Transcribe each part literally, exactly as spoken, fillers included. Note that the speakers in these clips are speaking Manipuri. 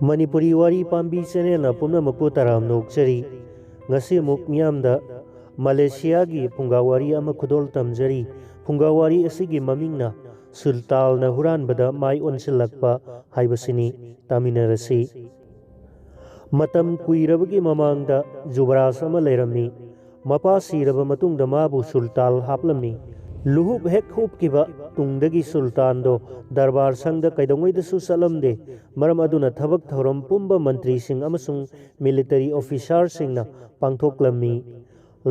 ꯃꯅꯤꯄꯨꯔꯤ ꯋꯥꯔꯤ ꯄꯥꯝꯕꯤ ꯆꯦꯅꯦꯜꯅ ꯄꯨꯝꯅꯃꯛꯄꯨ ꯇꯔꯥꯝꯅ ꯑꯣꯛꯆꯔꯤ꯫ ꯉꯁꯤ ꯑꯃꯨꯛ ꯃꯤꯌꯥꯝꯗ ꯃꯂꯦꯁꯤꯌꯥꯒꯤ ꯐꯨꯡꯒꯥ ꯋꯥꯔꯤ ꯑꯃ ꯈꯨꯗꯣꯜ ꯇꯝꯖꯔꯤ꯫ ꯐꯨꯡꯒꯥ ꯋꯥꯔꯤ ꯑꯁꯤꯒꯤ ꯃꯃꯤꯡꯅ ꯁꯨꯜꯇꯥꯜꯅ ꯍꯨꯔꯥꯟꯕꯗ ꯃꯥꯏ ꯑꯣꯟꯁꯤꯜꯂꯛꯄ ꯍꯥꯏꯕꯁꯤꯅꯤ꯫ ꯇꯥꯃꯤꯟꯅꯔꯁꯤ꯫ ꯃꯇꯝ ꯀꯨꯏꯔꯕꯒꯤ ꯃꯃꯥꯡꯗ ꯖꯨꯕꯔꯥꯖ ꯑꯃ ꯂꯩꯔꯝꯃꯤ꯫ ꯃꯄꯥ ꯁꯤꯔꯕ ꯃꯇꯨꯡꯗ ꯃꯥꯕꯨ ꯁꯨꯜꯇꯥꯜ ꯍꯥꯞꯂꯝꯃꯤ꯫ ꯂꯨꯍꯨꯞ ꯍꯦꯛ ꯍꯨꯞꯈꯤꯕ ꯇꯨꯡꯗꯒꯤ ꯁꯨꯜꯇꯥꯟꯗꯣ ꯗꯔꯕꯥꯔ ꯁꯪꯗ ꯀꯩꯗꯧꯉꯩꯗꯁꯨ ꯆꯠꯂꯝꯗꯦ꯫ ꯃꯔꯝ ꯑꯗꯨꯅ ꯊꯕꯛ ꯊꯧꯔꯝ ꯄꯨꯝꯕ ꯃꯟꯇ꯭ꯔꯤꯁꯤꯡ ꯑꯃꯁꯨꯡ ꯃꯤꯂꯤꯇꯔꯤ ꯑꯣꯐꯤꯁꯥꯔꯁꯤꯡꯅ ꯄꯥꯡꯊꯣꯛꯂꯝꯃꯤ꯫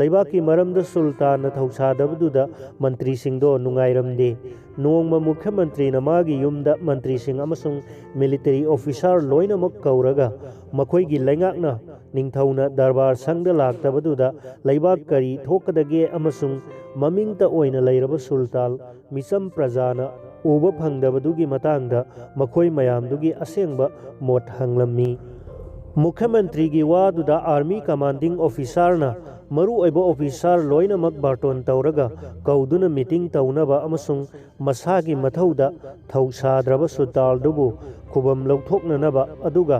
ꯂꯩꯕꯥꯛꯀꯤ ꯃꯔꯝꯗ ꯁꯨꯜꯇꯥꯟꯅ ꯊꯧꯁꯥꯗꯕꯗꯨꯗ ꯃꯟꯇ꯭ꯔꯤꯁꯤꯡꯗꯣ ꯅꯨꯡꯉꯥꯏꯔꯝꯗꯦ꯫ ꯅꯣꯡꯃ ꯃꯨꯈ꯭ꯌ ꯃꯟꯇ꯭ꯔꯤꯅ ꯃꯥꯒꯤ ꯌꯨꯝꯗ ꯃꯟꯇ꯭ꯔꯤꯁꯤꯡ ꯑꯃꯁꯨꯡ ꯃꯤꯂꯤꯇꯔꯤ ꯑꯣꯐꯤꯁꯥꯔ ꯂꯣꯏꯅꯃꯛ ꯀꯧꯔꯒ ꯃꯈꯣꯏꯒꯤ ꯂꯩꯉꯥꯛꯅ ꯅꯤꯡꯊꯧꯅ ꯗꯔꯕꯥꯔ ꯁꯪꯗ ꯂꯥꯛꯇꯕꯗꯨꯗ ꯂꯩꯕꯥꯛ ꯀꯔꯤ ꯊꯣꯛꯀꯗꯒꯦ ꯑꯃꯁꯨꯡ ꯃꯃꯤꯡꯇ ꯑꯣꯏꯅ ꯂꯩꯔꯕ ꯁꯨꯜꯇꯥꯜ ꯃꯤꯆꯝ ꯄ꯭ꯔꯖꯥꯅ ꯎꯕ ꯐꯪꯗꯕꯗꯨꯒꯤ ꯃꯇꯥꯡꯗ ꯃꯈꯣꯏ ꯃꯌꯥꯝꯗꯨꯒꯤ ꯑꯁꯦꯡꯕ ꯃꯣꯠ ꯍꯪꯂꯝꯃꯤ꯫ ꯃꯨꯈ꯭ꯌ ꯃꯟꯇ꯭ꯔꯤꯒꯤ ꯋꯥꯗꯨꯗ ꯑꯥꯔꯃꯤ ꯀꯃꯥꯟꯗꯤꯡ ꯑꯣꯐꯤꯁꯥꯔꯅ ꯃꯔꯨꯑꯣꯏꯕ ꯑꯣꯐꯤꯁꯥꯔ ꯂꯣꯏꯅꯃꯛ ꯕꯥꯔꯇꯣꯟ ꯇꯧꯔꯒ ꯀꯧꯗꯨꯅ ꯃꯤꯇꯤꯡ ꯇꯧꯅꯕ ꯑꯃꯁꯨꯡ ꯃꯁꯥꯒꯤ ꯃꯊꯧꯗ ꯊꯧꯁꯥꯗ꯭ꯔꯕ ꯁꯨꯜꯇꯥꯜꯗꯨꯕꯨ ꯈꯨꯕꯝ ꯂꯧꯊꯣꯛꯅꯅꯕ ꯑꯗꯨꯒ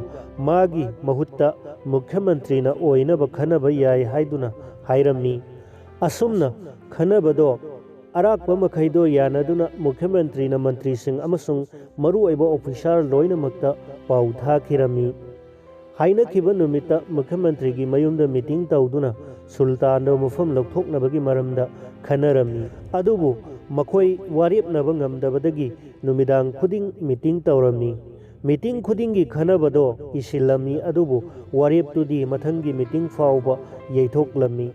ꯃꯥꯒꯤ ꯃꯍꯨꯠꯇ ꯃꯨꯈ꯭ꯌ ꯃꯟꯇ꯭ꯔꯤꯅ ꯑꯣꯏꯅꯕ ꯈꯟꯅꯕ ꯌꯥꯏ ꯍꯥꯏꯗꯨꯅ ꯍꯥꯏꯔꯝꯃꯤ꯫ ꯑꯁꯨꯝꯅ ꯈꯟꯅꯕꯗꯣ ꯑꯔꯥꯛꯄ ꯃꯈꯩꯗꯣ ꯌꯥꯅꯗꯨꯅ ꯃꯨꯈ꯭ꯌ ꯃꯟꯇ꯭ꯔꯤꯅ ꯃꯟꯇ꯭ꯔꯤꯁꯤꯡ ꯑꯃꯁꯨꯡ ꯃꯔꯨꯑꯣꯏꯕ ꯑꯣꯐꯤꯁꯥꯔ ꯂꯣꯏꯅꯃꯛꯇ ꯄꯥꯎ ꯊꯥꯈꯤꯔꯝꯃꯤ꯫ ꯍꯥꯏꯅꯈꯤꯕ ꯅꯨꯃꯤꯠꯇ ꯃꯨꯈ꯭ꯌ ꯃꯟꯇ꯭ꯔꯤꯒꯤ ꯃꯌꯨꯝꯗ ꯃꯤꯇꯤꯡ ꯇꯧꯗꯨꯅ ꯁꯨꯜꯇꯥꯟꯗꯣ ꯃꯐꯝ ꯂꯧꯊꯣꯛꯅꯕꯒꯤ ꯃꯔꯝꯗ ꯈꯟꯅꯔꯝꯃꯤ꯫ ꯑꯗꯨꯕꯨ ꯃꯈꯣꯏ ꯋꯥꯔꯦꯞꯅꯕ ꯉꯝꯗꯕꯗꯒꯤ ꯅꯨꯃꯤꯗꯥꯡ ꯈꯨꯗꯤꯡ ꯃꯤꯇꯤꯡ ꯇꯧꯔꯝꯃꯤ꯫ ꯃꯤꯇꯤꯡ ꯈꯨꯗꯤꯡꯒꯤ ꯈꯟꯅꯕꯗꯣ ꯏꯁꯤꯜꯂꯝꯃꯤ, ꯑꯗꯨꯕꯨ ꯋꯥꯔꯦꯞꯇꯨꯗꯤ ꯃꯊꯪꯒꯤ ꯃꯤꯇꯤꯡ ꯐꯥꯎꯕ ꯌꯩꯊꯣꯛꯂꯝꯃꯤ꯫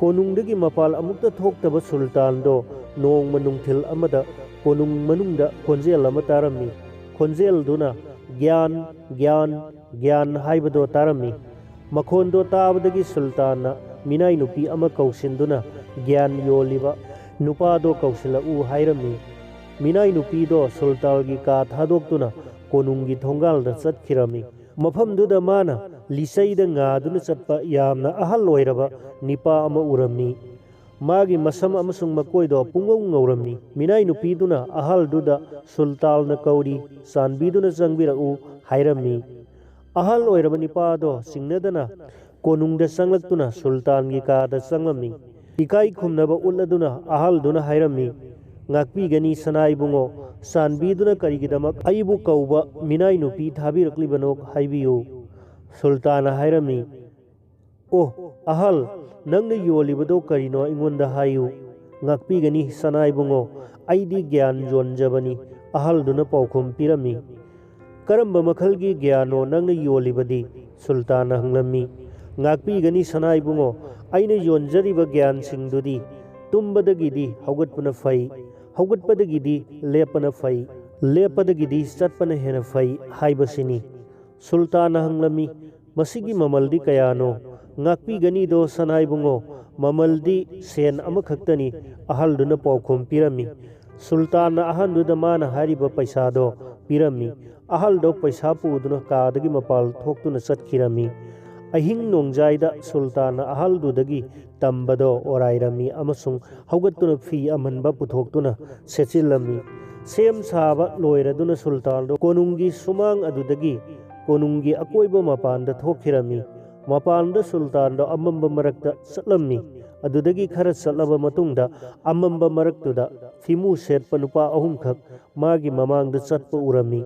ꯀꯣꯅꯨꯡꯗꯒꯤ ꯃꯄꯥꯜ ꯑꯃꯨꯛꯇ ꯊꯣꯛꯇꯕ ꯁꯨꯜꯇꯥꯟꯗꯣ ꯅꯣꯡꯃ ꯅꯨꯡꯊꯤꯜ ꯑꯃꯗ ꯀꯣꯅꯨꯡ ꯃꯅꯨꯡꯗ ꯈꯣꯟꯖꯦꯜ ꯑꯃ ꯇꯥꯔꯝꯃꯤ꯫ ꯈꯣꯟꯖꯦꯜꯗꯨꯅ "ꯒ꯭ꯌꯥꯟ, ꯒ꯭ꯌꯥꯟ, ꯒ꯭ꯌꯥꯟ" ꯍꯥꯏꯕꯗꯣ ꯇꯥꯔꯝꯃꯤ꯫ ꯃꯈꯣꯟꯗꯣ ꯇꯥꯕꯗꯒꯤ ꯁꯨꯜꯇꯥꯟꯅ ꯃꯤꯅꯥꯏ ꯅꯨꯄꯤ ꯑꯃ ꯀꯧꯁꯤꯟꯗꯨꯅ ꯒ꯭ꯌꯥꯟ ꯌꯣꯜꯂꯤꯕ ꯅꯨꯄꯥꯗꯣ ꯀꯧꯁꯤꯜꯂꯛꯎ ꯍꯥꯏꯔꯝꯃꯤ꯫ ꯃꯤꯅꯥꯏ ꯅꯨꯄꯤꯗꯣ ꯁꯨꯜꯇꯥꯟꯒꯤ ꯀꯥ ꯊꯥꯗꯣꯛꯇꯨꯅ ꯀꯣꯅꯨꯡꯒꯤ ꯊꯣꯡꯒꯥꯜꯗ ꯆꯠꯈꯤꯔꯝꯃꯤ꯫ ꯃꯐꯝꯗꯨꯗ ꯃꯥꯅ ꯂꯤꯆꯩꯗ ꯉꯥꯗꯨꯅ ꯆꯠꯄ ꯌꯥꯝꯅ ꯑꯍꯜ ꯑꯣꯏꯔꯕ ꯅꯤꯄꯥ ꯑꯃ ꯎꯔꯝꯃꯤ꯫ ꯃꯥꯒꯤ ꯃꯁꯝ ꯑꯃꯁꯨꯡ ꯃꯀꯣꯏꯗꯣ ꯄꯨꯡꯉꯧ ꯉꯧꯔꯝꯃꯤ꯫ ꯃꯤꯅꯥꯏ ꯅꯨꯄꯤꯗꯨꯅ ꯑꯍꯜꯗꯨꯗ "ꯁꯨꯜꯇꯥꯟꯅ ꯀꯧꯔꯤ, ꯆꯥꯟꯕꯤꯗꯨꯅ ꯆꯪꯕꯤꯔꯛꯎ" ꯍꯥꯏꯔꯝꯃꯤ꯫ ꯑꯍꯜ ꯑꯣꯏꯔꯕ ꯅꯤꯄꯥ ꯑꯗꯣ ꯆꯤꯡꯅꯗꯅ ꯀꯣꯅꯨꯡꯗ ꯆꯪꯂꯛꯇꯨꯅ ꯁꯨꯜꯇꯥꯟꯒꯤ ꯀꯥꯗ ꯆꯪꯂꯝꯃꯤ꯫ ꯏꯀꯥꯏ ꯈꯨꯝꯅꯕ ꯎꯠꯂꯗꯨꯅ ꯑꯍꯜꯗꯨꯅ ꯍꯥꯏꯔꯝꯃꯤ, "ꯉꯥꯛꯄꯤꯒꯅꯤ ꯁꯅꯥ ꯏꯕꯨꯡꯉꯣ, ꯆꯥꯟꯕꯤꯗꯨꯅ ꯀꯔꯤꯒꯤꯗꯃꯛ ꯑꯩꯕꯨ ꯀꯧꯕ ꯃꯤꯅꯥꯏ ꯅꯨꯄꯤ ꯊꯥꯕꯤꯔꯛꯂꯤꯕꯅꯣ ꯍꯥꯏꯕꯤꯌꯨ"꯫ ꯁꯨꯜꯇꯥꯟꯅ ꯍꯥꯏꯔꯝꯃꯤ, "ꯑꯣ ꯑꯍꯜ, ꯅꯪꯅ ꯌꯣꯜꯂꯤꯕꯗꯣ ꯀꯔꯤꯅꯣ ꯑꯩꯉꯣꯟꯗ ꯍꯥꯏꯌꯨ"꯫ "ꯉꯥꯛꯄꯤꯒꯅꯤ ꯁꯅꯥ ꯏꯕꯨꯡꯉꯣ, ꯑꯩꯗꯤ ꯒ꯭ꯌꯥꯟ ꯌꯣꯟꯖꯕꯅꯤ"꯫ ꯑꯍꯜꯗꯨꯅ ꯄꯥꯎꯈꯨꯝ ꯄꯤꯔꯝꯃꯤ꯫ "ꯀꯔꯝꯕ ꯃꯈꯜꯒꯤ ꯒ꯭ꯌꯥꯟꯅꯣ ꯅꯪꯅ ꯌꯣꯜꯂꯤꯕꯗꯤ?" ꯁꯨꯜꯇꯥꯟꯅ ꯍꯪꯂꯝꯃꯤ꯫ "ꯉꯥꯛꯄꯤꯒꯅꯤ ꯁꯅꯥ ꯏꯕꯨꯡꯉꯣ, ꯑꯩꯅ ꯌꯣꯟꯖꯔꯤꯕ ꯒ꯭ꯌꯥꯟꯁꯤꯡꯗꯨꯗꯤ ꯇꯨꯝꯕꯗꯒꯤꯗꯤ ꯍꯧꯒꯠꯄꯅ ꯐꯩ, ꯍꯧꯒꯠꯄꯗꯒꯤꯗꯤ ꯂꯦꯞꯄꯅ ꯐꯩ, ꯂꯦꯞꯄꯗꯒꯤꯗꯤ ꯆꯠꯄꯅ ꯍꯦꯟꯅ ꯐꯩ ꯍꯥꯏꯕꯁꯤꯅꯤ"꯫ ꯁꯨꯜꯇꯥꯟꯅ ꯍꯪꯂꯝꯃꯤ, "ꯃꯁꯤꯒꯤ ꯃꯃꯜꯗꯤ ꯀꯌꯥꯅꯣ?" "ꯉꯥꯛꯄꯤꯒꯅꯤꯗꯣ ꯁꯅꯥ ꯏꯕꯨꯡꯉꯣ, ꯃꯃꯜꯗꯤ ꯁꯦꯟ ꯑꯃꯈꯛꯇꯅꯤ"꯫ ꯑꯍꯜꯗꯨꯅ ꯄꯥꯎꯈꯨꯝ ꯄꯤꯔꯝꯃꯤ꯫ ꯁꯨꯜꯇꯥꯟꯅ ꯑꯍꯜꯗꯨꯗ ꯃꯥꯅ ꯍꯥꯏꯔꯤꯕ ꯄꯩꯁꯥꯗꯣ ꯄꯤꯔꯝꯃꯤ꯫ ꯑꯍꯜꯗꯣ ꯄꯩꯁꯥ ꯄꯨꯗꯨꯅ ꯀꯥꯗꯒꯤ ꯃꯄꯥꯜ ꯊꯣꯛꯇꯨꯅ ꯆꯠꯈꯤꯔꯝꯃꯤ꯫ ꯑꯍꯤꯡ ꯅꯣꯡꯖꯥꯏꯗ ꯁꯨꯜꯇꯥꯟꯅ ꯑꯍꯜꯗꯨꯗꯒꯤ ꯇꯝꯕꯗꯣ ꯑꯣꯔꯥꯏꯔꯝꯃꯤ ꯑꯃꯁꯨꯡ ꯍꯧꯒꯠꯇꯨꯅ ꯐꯤ ꯑꯃꯟꯕ ꯄꯨꯊꯣꯛꯇꯨꯅ ꯁꯦꯠꯆꯤꯜꯂꯝꯃꯤ꯫ ꯁꯦꯝ ꯁꯥꯕ ꯂꯣꯏꯔꯗꯨꯅ ꯁꯨꯜꯇꯥꯟꯗꯣ ꯀꯣꯅꯨꯡꯒꯤ ꯁꯨꯃꯥꯡ ꯑꯗꯨꯗꯒꯤ ꯀꯣꯅꯨꯡꯒꯤ ꯑꯀꯣꯏꯕ ꯃꯄꯥꯟꯗ ꯊꯣꯛꯈꯤꯔꯝꯃꯤ꯫ ꯃꯄꯥꯟꯗ ꯁꯨꯜꯇꯥꯟꯗꯣ ꯑꯃꯝꯕ ꯃꯔꯛꯇ ꯆꯠꯂꯝꯃꯤ꯫ ꯑꯗꯨꯗꯒꯤ ꯈꯔ ꯆꯠꯂꯕ ꯃꯇꯨꯡꯗ ꯑꯃꯝꯕ ꯃꯔꯛꯇꯨꯗ ꯐꯤꯃꯨ ꯁꯦꯠꯄ ꯅꯨꯄꯥ ꯑꯍꯨꯝꯈꯛ ꯃꯥꯒꯤ ꯃꯃꯥꯡꯗ ꯆꯠꯄ ꯎꯔꯝꯃꯤ꯫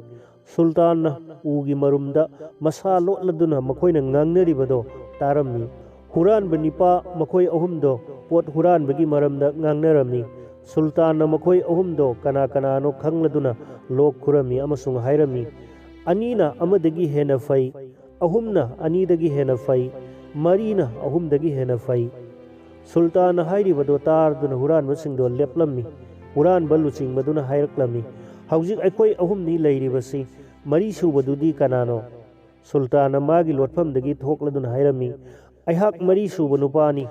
ꯁꯨꯜꯇꯥꯟꯅ ꯎꯒꯤ ꯃꯔꯨꯝꯗ ꯃꯁꯥ ꯂꯣꯠꯂꯗꯨꯅ ꯃꯈꯣꯏꯅ ꯉꯥꯡꯅꯔꯤꯕꯗꯣ ꯇꯥꯔꯝꯃꯤ꯫ ꯍꯨꯔꯥꯟꯕ ꯅꯤꯄꯥ ꯃꯈꯣꯏ ꯑꯍꯨꯝꯗꯣ ꯄꯣꯠ ꯍꯨꯔꯥꯟꯕꯒꯤ ꯃꯔꯝꯗ ꯉꯥꯡꯅꯔꯝꯃꯤ꯫ ꯁꯨꯜꯇꯥꯟꯅ ꯃꯈꯣꯏ ꯑꯍꯨꯝꯗꯣ ꯀꯅꯥ ꯀꯅꯥꯅꯣ ꯈꯪꯂꯗꯨꯅ ꯂꯣꯛ ꯈꯨꯔꯝꯃꯤ ꯑꯃꯁꯨꯡ ꯍꯥꯏꯔꯝꯃꯤ, "ꯑꯅꯤꯅ ꯑꯃꯗꯒꯤ ꯍꯦꯟꯅ ꯐꯩ, ꯑꯍꯨꯝꯅ ꯑꯅꯤꯗꯒꯤ ꯍꯦꯟꯅ ꯐꯩ, ꯃꯔꯤꯅ ꯑꯍꯨꯝꯗꯒꯤ ꯍꯦꯟꯅ ꯐꯩ"꯫ ꯁꯨꯜꯇꯥꯟꯅ ꯍꯥꯏꯔꯤꯕꯗꯨ ꯇꯥꯔꯗꯨꯅ ꯍꯨꯔꯥꯟꯕꯁꯤꯡꯗꯣ ꯂꯦꯞꯂꯝꯃꯤ꯫ ꯍꯨꯔꯥꯟꯕ ꯂꯨꯆꯤꯡꯕꯗꯨꯅ ꯍꯥꯏꯔꯛꯂꯝꯃꯤ, "ꯍꯧꯖꯤꯛ ꯑꯩꯈꯣꯏ ꯑꯍꯨꯝꯅꯤ ꯂꯩꯔꯤꯕꯁꯤ, ꯃꯔꯤ ꯁꯨꯕꯗꯨꯗꯤ ꯀꯅꯥꯅꯣ?" ꯁꯨꯜꯇꯥꯟꯅ ꯃꯥꯒꯤ ꯂꯣꯠꯐꯝꯗꯒꯤ ꯊꯣꯛꯂꯗꯨꯅ ꯍꯥꯏꯔꯝꯃꯤ, "ꯑꯩꯍꯥꯛ ꯃꯔꯤ ꯁꯨꯕ ꯅꯨꯄꯥꯅꯤ꯫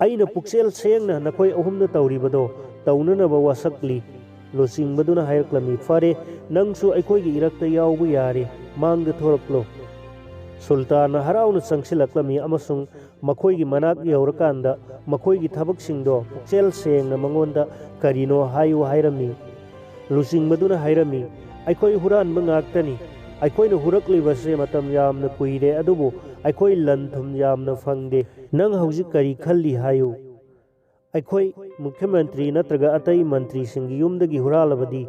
ꯑꯩꯅ ꯄꯨꯛꯆꯦꯜ ꯁꯦꯡꯅ ꯅꯈꯣꯏ ꯑꯍꯨꯝꯅ ꯇꯧꯔꯤꯕꯗꯣ ꯇꯧꯅꯅꯕ ꯋꯥꯁꯛꯂꯤ"꯫ ꯂꯨꯆꯤꯡꯕꯗꯨꯅ ꯍꯥꯏꯔꯛꯂꯝꯃꯤ, "ꯐꯔꯦ, ꯅꯪꯁꯨ ꯑꯩꯈꯣꯏꯒꯤ ꯏꯔꯛꯇ ꯌꯥꯎꯕ ꯌꯥꯔꯦ, ꯃꯥꯡꯗ ꯊꯣꯔꯛꯂꯣ"꯫ ꯁꯨꯜꯇꯥꯟꯅ ꯍꯔꯥꯎꯅ ꯆꯪꯁꯤꯜꯂꯛꯂꯝꯃꯤ ꯑꯃꯁꯨꯡ ꯃꯈꯣꯏꯒꯤ ꯃꯅꯥꯛ ꯌꯧꯔꯀꯥꯟꯗ ꯃꯈꯣꯏꯒꯤ ꯊꯕꯛꯁꯤꯡꯗꯣ ꯄꯨꯛꯆꯦꯜ ꯁꯦꯡꯅ ꯃꯉꯣꯟꯗ ꯀꯔꯤꯅꯣ ꯍꯥꯏꯌꯨ ꯍꯥꯏꯔꯝꯃꯤ꯫ ꯂꯨꯆꯤꯡꯕꯗꯨꯅ ꯍꯥꯏꯔꯝꯃꯤ, "ꯑꯩꯈꯣꯏ ꯍꯨꯔꯥꯟꯕ ꯉꯥꯛꯇꯅꯤ꯫ ꯑꯩꯈꯣꯏꯅ ꯍꯨꯔꯛꯂꯤꯕꯁꯦ ꯃꯇꯝ ꯌꯥꯝꯅ ꯀꯨꯏꯔꯦ, ꯑꯗꯨꯕꯨ ꯑꯩꯈꯣꯏ ꯂꯟ ꯊꯨꯝ ꯌꯥꯝꯅ ꯐꯪꯗꯦ꯫ ꯅꯪ ꯍꯧꯖꯤꯛ ꯀꯔꯤ ꯈꯜꯂꯤ ꯍꯥꯏꯌꯨ? ꯑꯩꯈꯣꯏ ꯃꯨꯈ꯭ꯌ ꯃꯟꯇ꯭ꯔꯤ ꯅꯠꯇ꯭ꯔꯒ ꯑꯇꯩ ꯃꯟꯇ꯭ꯔꯤꯁꯤꯡꯒꯤ ꯌꯨꯝꯗꯒꯤ ꯍꯨꯔꯥꯜꯂꯕꯗꯤ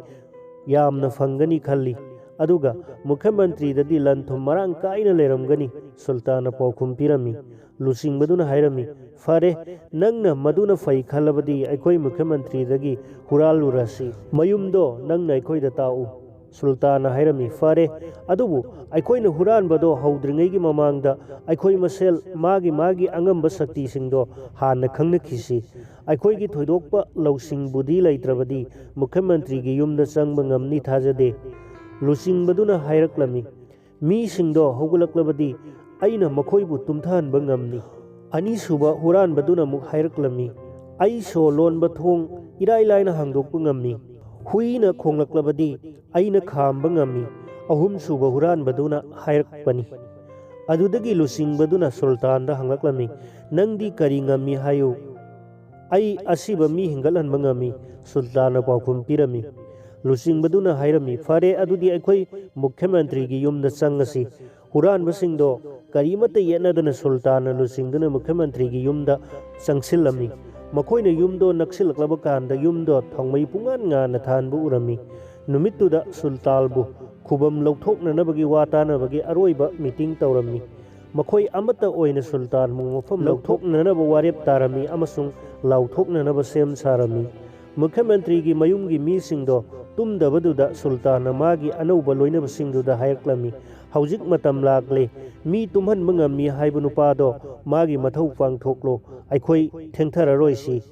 ꯌꯥꯝꯅ ꯐꯪꯒꯅꯤ ꯈꯜꯂꯤ꯫ ꯑꯗꯨꯒ ꯃꯨꯈ꯭ꯌ ꯃꯟꯇ꯭ꯔꯤꯗꯗꯤ ꯂꯟ ꯊꯨꯝ ꯃꯔꯥꯡ ꯀꯥꯏꯅ ꯂꯩꯔꯝꯒꯅꯤ, ꯁꯨꯜꯇꯥꯟꯅ ꯄꯥꯎꯈꯨꯝ ꯄꯤꯔꯝꯃꯤ꯫ ꯂꯨꯆꯤꯡꯕꯗꯨꯅ ꯍꯥꯏꯔꯝꯃꯤ, "ꯐꯔꯦ, ꯅꯪꯅ ꯃꯗꯨꯅ ꯐꯩ ꯈꯜꯂꯕꯗꯤ ꯑꯩꯈꯣꯏ ꯃꯨꯈ꯭ꯌ ꯃꯟꯇ꯭ꯔꯤꯗꯒꯤ ꯍꯨꯔꯥꯜꯂꯨꯔꯁꯤ꯫ ꯃꯌꯨꯝꯗꯣ ꯅꯪꯅ ꯑꯩꯈꯣꯏꯗ ꯇꯥꯛꯎ꯫" ꯁꯨꯜꯇꯥꯟꯅ ꯍꯥꯏꯔꯝꯃꯤ, "ꯐꯔꯦ, ꯑꯗꯨꯕꯨ ꯑꯩꯈꯣꯏꯅ ꯍꯨꯔꯥꯟꯕꯗꯣ ꯍꯧꯗ꯭ꯔꯤꯉꯩꯒꯤ ꯃꯃꯥꯡꯗ ꯑꯩꯈꯣꯏ ꯃꯁꯦꯜ ꯃꯥꯒꯤ ꯃꯥꯒꯤ ꯑꯉꯝꯕ ꯁꯛꯇꯤꯁꯤꯡꯗꯣ ꯍꯥꯟꯅ ꯈꯪꯅꯈꯤꯁꯤ꯫ ꯑꯩꯈꯣꯏꯒꯤ ꯊꯣꯏꯗꯣꯛꯄ ꯂꯧꯁꯤꯡꯕꯨꯗꯤ ꯂꯩꯇ꯭ꯔꯕꯗꯤ ꯃꯨꯈ꯭ꯌ ꯃꯟꯇ꯭ꯔꯤꯒꯤ ꯌꯨꯝꯗ ꯆꯪꯕ ꯉꯝꯅꯤ ꯊꯥꯖꯗꯦ꯫" ꯂꯨꯆꯤꯡꯕꯗꯨꯅ ꯍꯥꯏꯔꯛꯂꯝꯃꯤ, "ꯃꯤꯁꯤꯡꯗꯣ ꯍꯧꯒꯠꯂꯛꯂꯕꯗꯤ ꯑꯩꯅ ꯃꯈꯣꯏꯕꯨ ꯇꯨꯝꯊꯍꯟꯕ ꯉꯝꯅꯤ꯫" ꯑꯅꯤꯁꯨꯕ ꯍꯨꯔꯥꯟꯕꯗꯨꯅ ꯑꯃꯨꯛ ꯍꯥꯏꯔꯛꯂꯝꯃꯤ, "ꯑꯩ ꯁꯣ ꯂꯣꯟꯕ ꯊꯣꯡ ꯏꯔꯥꯏ ꯂꯥꯏꯅ ꯍꯥꯡꯗꯣꯛꯄ ꯉꯝꯃꯤ꯫ ꯍꯨꯏꯅ ꯈꯣꯡꯂꯛꯂꯕꯗꯤ ꯑꯩꯅ ꯈꯥꯝꯕ ꯉꯝꯃꯤ꯫" ꯑꯍꯨꯝꯁꯨꯕ ꯍꯨꯔꯥꯟꯕꯗꯨꯅ ꯍꯥꯏꯔꯛꯄꯅꯤ꯫ ꯑꯗꯨꯗꯒꯤ ꯂꯨꯆꯤꯡꯕꯗꯨꯅ ꯁꯨꯜꯇꯥꯟꯗ ꯍꯪꯂꯛꯂꯝꯃꯤ, "ꯅꯪꯗꯤ ꯀꯔꯤ ꯉꯝꯃꯤ ꯍꯥꯏꯌꯨ?" "ꯑꯩ ꯑꯁꯤꯕ ꯃꯤ ꯍꯤꯡꯒꯠꯍꯟꯕ ꯉꯝꯃꯤ꯫" ꯁꯨꯜꯇꯥꯟꯅ ꯄꯥꯎꯈꯨꯝ ꯄꯤꯔꯝꯃꯤ꯫ ꯂꯨꯆꯤꯡꯕꯗꯨꯅ ꯍꯥꯏꯔꯝꯃꯤ, "ꯐꯔꯦ, ꯑꯗꯨꯗꯤ ꯑꯩꯈꯣꯏ ꯃꯨꯈ꯭ꯌ ꯃꯟꯇ꯭ꯔꯤꯒꯤ ꯌꯨꯝꯗ ꯆꯪꯉꯁꯤ꯫" ꯍꯨꯔꯥꯟꯕꯁꯤꯡꯗꯣ ꯀꯔꯤꯃꯠꯇ ꯌꯦꯠꯅꯗꯅ ꯁꯨꯜꯇꯥꯟꯅ ꯂꯨꯆꯤꯡꯗꯨꯅ ꯃꯨꯈ꯭ꯌ ꯃꯟꯇ꯭ꯔꯤꯒꯤ ꯌꯨꯝꯗ ꯆꯪꯁꯤꯜꯂꯝꯃꯤ꯫ ꯃꯈꯣꯏꯅ ꯌꯨꯝꯗꯣ ꯅꯛꯁꯤꯜꯂꯛꯂꯕ ꯀꯥꯟꯗ ꯌꯨꯝꯗꯣ ꯊꯥꯎꯃꯩ ꯄꯨꯡꯉꯥꯟ ꯉꯥꯟꯅ ꯊꯥꯟꯕ ꯎꯔꯝꯃꯤ꯫ ꯅꯨꯃꯤꯠꯇꯨꯗ ꯁꯨꯜꯇꯥꯟꯕꯨ ꯈꯨꯕꯝ ꯂꯧꯊꯣꯛꯅꯅꯕꯒꯤ ꯋꯥ ꯇꯥꯅꯕꯒꯤ ꯑꯔꯣꯏꯕ ꯃꯤꯇꯤꯡ ꯇꯧꯔꯝꯃꯤ꯫ ꯃꯈꯣꯏ ꯑꯃꯠꯇ ꯑꯣꯏꯅ ꯁꯨꯜꯇꯥꯟꯕꯨ ꯃꯐꯝ ꯂꯧꯊꯣꯛꯅꯅꯕ ꯋꯥꯔꯦꯞ ꯇꯥꯔꯝꯃꯤ ꯑꯃꯁꯨꯡ ꯂꯥꯎꯊꯣꯛꯅꯅꯕ ꯁꯦꯝ ꯁꯥꯔꯝꯃꯤ꯫ ꯃꯨꯈ꯭ꯌ ꯃꯟꯇ꯭ꯔꯤꯒꯤ ꯃꯌꯨꯝꯒꯤ ꯃꯤꯁꯤꯡꯗꯣ ꯇꯨꯝꯗꯕꯗꯨꯗ ꯁꯨꯜꯇꯥꯟꯅ ꯃꯥꯒꯤ ꯑꯅꯧꯕ ꯂꯣꯏꯅꯕꯁꯤꯡꯗꯨꯗ ꯍꯥꯏꯔꯛꯂꯝꯃꯤ, "ꯍꯧꯖꯤꯛ ꯃꯇꯝ ꯂꯥꯛꯂꯦ꯫ ꯃꯤ ꯇꯨꯝꯍꯟꯕ ꯉꯝꯃꯤ ꯍꯥꯏꯕ ꯅꯨꯄꯥꯗꯣ ꯃꯥꯒꯤ ꯃꯊꯧ ꯄꯥꯡꯊꯣꯛꯂꯣ꯫ ꯑꯩꯈꯣꯏ ꯊꯦꯡꯊꯔꯔꯣꯏꯁꯤ꯫"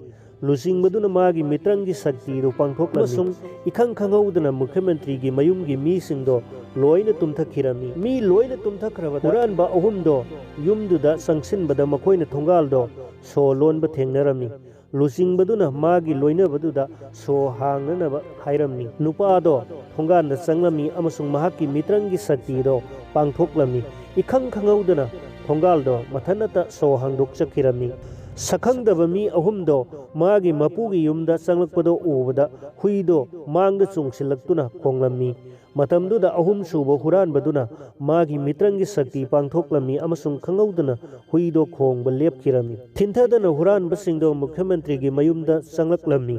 ꯂꯨꯆꯤꯡꯕꯗꯨꯅ ꯃꯥꯒꯤ ꯃꯤꯇ꯭ꯔꯪꯒꯤ ꯁꯛꯇꯤꯗꯨ ꯄꯥꯡꯊꯣꯛꯂꯝꯃꯤ ꯑꯃꯁꯨꯡ ꯏꯈꯪ ꯈꯪꯍꯧꯗꯅ ꯃꯨꯈ꯭ꯌ ꯃꯟꯇ꯭ꯔꯤꯒꯤ ꯃꯌꯨꯝꯒꯤ ꯃꯤꯁꯤꯡꯗꯣ ꯂꯣꯏꯅ ꯇꯨꯝꯊꯈꯤꯔꯝꯃꯤ꯫ ꯃꯤ ꯂꯣꯏꯅ ꯇꯨꯝꯊꯈ꯭ꯔꯕꯗ ꯍꯨꯔꯥꯟꯕ ꯑꯍꯨꯝꯗꯣ ꯌꯨꯝꯗꯨꯗ ꯆꯪꯁꯤꯟꯕꯗ ꯃꯈꯣꯏꯅ ꯊꯣꯡꯒꯥꯜꯗꯣ ꯁꯣ ꯂꯣꯟꯕ ꯊꯦꯡꯅꯔꯝꯃꯤ꯫ ꯂꯨꯆꯤꯡꯕꯗꯨꯅ ꯃꯥꯒꯤ ꯂꯣꯏꯅꯕꯗꯨꯗ ꯁꯣ ꯍꯥꯡꯅꯅꯕ ꯍꯥꯏꯔꯝꯃꯤ꯫ ꯅꯨꯄꯥꯗꯣ ꯊꯣꯡꯒꯥꯟꯗ ꯆꯪꯂꯝꯃꯤ ꯑꯃꯁꯨꯡ ꯃꯍꯥꯛꯀꯤ ꯃꯤꯇ꯭ꯔꯪꯒꯤ ꯁꯛꯇꯤꯗꯣ ꯄꯥꯡꯊꯣꯛꯂꯝꯃꯤ꯫ ꯏꯈꯪ ꯈꯪꯍꯧꯗꯅ ꯊꯣꯡꯒꯥꯜꯗꯣ ꯃꯊꯟꯇ ꯁꯣ ꯍꯥꯡꯗꯣꯛꯆꯈꯤꯔꯝꯃꯤ꯫ ꯁꯛꯈꯪꯗꯕ ꯃꯤ ꯑꯍꯨꯝꯗꯣ ꯃꯥꯒꯤ ꯃꯄꯨꯒꯤ ꯌꯨꯝꯗ ꯆꯪꯂꯛꯄꯗꯣ ꯎꯕꯗ ꯍꯨꯏꯗꯣ ꯃꯥꯡꯗ ꯆꯣꯡꯁꯤꯜꯂꯛꯇꯨꯅ ꯈꯣꯡꯂꯝꯃꯤ꯫ ꯃꯇꯝꯗꯨꯗ ꯑꯍꯨꯝꯁꯨꯕ ꯍꯨꯔꯥꯟꯕꯗꯨꯅ ꯃꯥꯒꯤ ꯃꯤꯇ꯭ꯔꯪꯒꯤ ꯁꯛꯇꯤ ꯄꯥꯡꯊꯣꯛꯂꯝꯃꯤ ꯑꯃꯁꯨꯡ ꯈꯪꯍꯧꯗꯅ ꯍꯨꯏꯗꯣ ꯈꯣꯡꯕ ꯂꯦꯞꯈꯤꯔꯝꯃꯤ꯫ ꯊꯤꯟꯊꯗꯅ ꯍꯨꯔꯥꯟꯕꯁꯤꯡꯗꯣ ꯃꯨꯈ꯭ꯌ ꯃꯟꯇ꯭ꯔꯤꯒꯤ ꯃꯌꯨꯝꯗ ꯆꯪꯂꯛꯂꯝꯃꯤ꯫